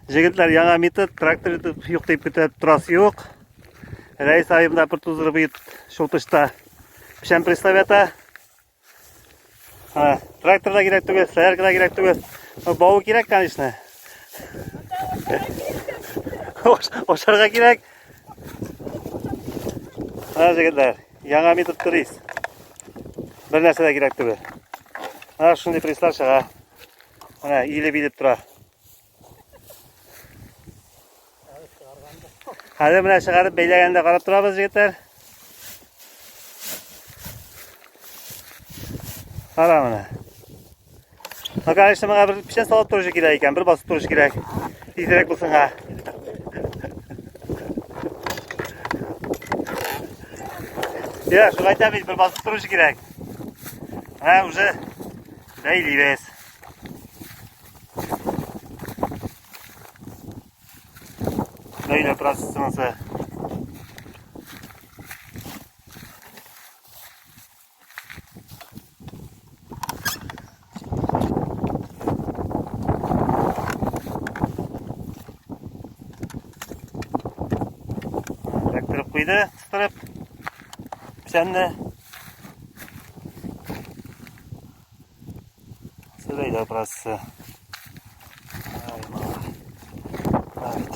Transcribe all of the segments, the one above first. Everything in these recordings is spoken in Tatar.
Җегетләр, яңа метод, трактор юк дип көтеп торасы юк. Рәис абыем да бер туздырып бит шул тышта печән преслап ята. Трактор да кирәк түгел, солярка да кирәк түгел. Бавы кирәк, конечно. Ашарга кирәк. Менә җегетләр, яңа метод пресс. Бер нәрсә дә кирәк түгел. Менә шундый пресслар чыга. Менә иелеп-иелеп тора. Хәзер менә чыгарып бәйләгәндә карап торабыз, егетләр. Кара менә. Ну, конечно, моңа бер печән салып торышы кирәк икән, бер басып торышы кирәк. Тизрәк булсынга. Я, шуңа әйтәм бит, бер басып торышы кирәк. Менә уже бәйлибез. Бәйләү процессы. Эләктереп куйды, кыстырып. Печәнне. Бәйләү процессы. Ай, малай. Бит.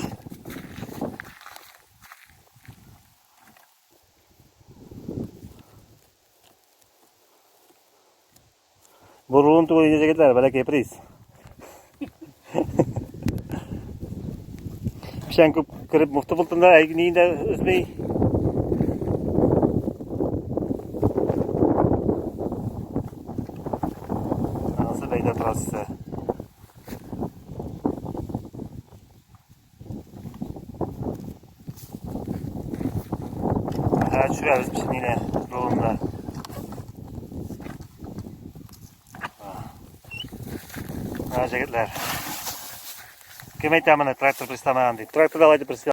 Бу рулон түгел инде җегетләр, бәләкәй приз. Печән күп кереп муфты бултында, әй ни дә өзми. Анысы бәйләү процессы. Ә, төшерәбез печәнне рулонда. Менә җегетләр. Кем әйтә моны трактор пресламаган дип? Трактор да алай дип преслый.